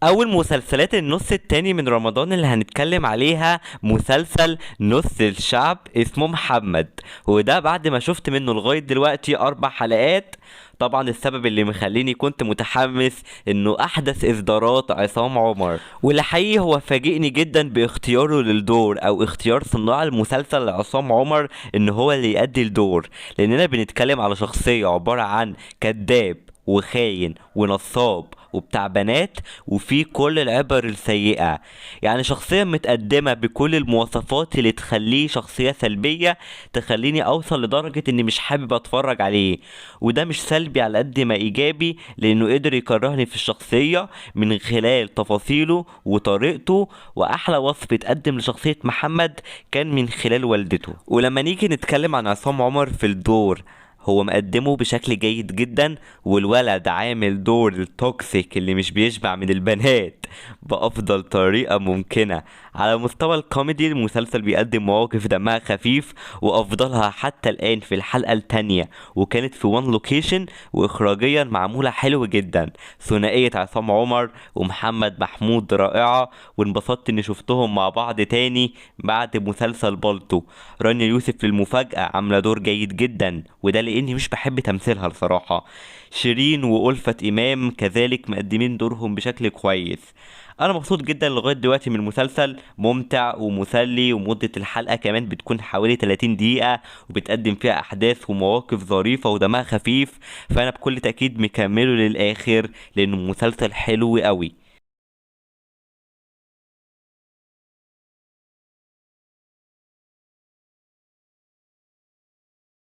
أول مسلسلات النص التاني من رمضان اللي هنتكلم عليها مسلسل نص الشعب اسمه محمد، وده بعد ما شفت منه لغاية دلوقتي 4 حلقات. طبعا السبب اللي مخليني كنت متحمس انه احدث اصدارات عصام عمر، واللي حقيقي هو فاجئني جدا باختياره للدور او اختيار صناع المسلسل لعصام عمر ان هو اللي يأدي الدور، لاننا بنتكلم على شخصية عبارة عن كذاب وخاين ونصاب وبتاع بنات وفي كل العبر السيئة، يعني شخصية متقدمة بكل المواصفات اللي تخليه شخصية سلبية، تخليني اوصل لدرجة اني مش حابب اتفرج عليه. وده مش سلبي على قد ما ايجابي، لانه قدر يكرهني في الشخصية من خلال تفاصيله وطريقته، واحلى وصف اتقدم لشخصية محمد كان من خلال والدته. ولما نيجي نتكلم عن عصام عمر في الدور، هو مقدمه بشكل جيد جدا، والولد عامل دور ال toxic اللي مش بيشبع من البنات بأفضل طريقة ممكنة. على مستوى الكوميدي المسلسل بيقدم مواقف دمها خفيف، وأفضلها حتى الآن في الحلقة التانية، وكانت في one location، وإخراجيا معمولة حلو جدا. ثنائية عصام عمر ومحمد محمود رائعة، وانبسطت إني شفتهم مع بعض تاني بعد مسلسل بالطو. رانيا يوسف للمفاجأة عاملة دور جيد جدا، وده لاني مش بحب تمثيلها الصراحة. شيرين وألفت إمام كذلك مقدمين دورهم بشكل كويس. أنا مبسوط جدا لغاية دلوقتي من المسلسل، ممتع ومسلي، ومدة الحلقة كمان بتكون حوالي 30 دقيقة، وبتقدم فيها أحداث ومواقف ظريفة ودمها خفيف، فأنا بكل تأكيد مكمله للآخر لأنه مسلسل حلو قوي.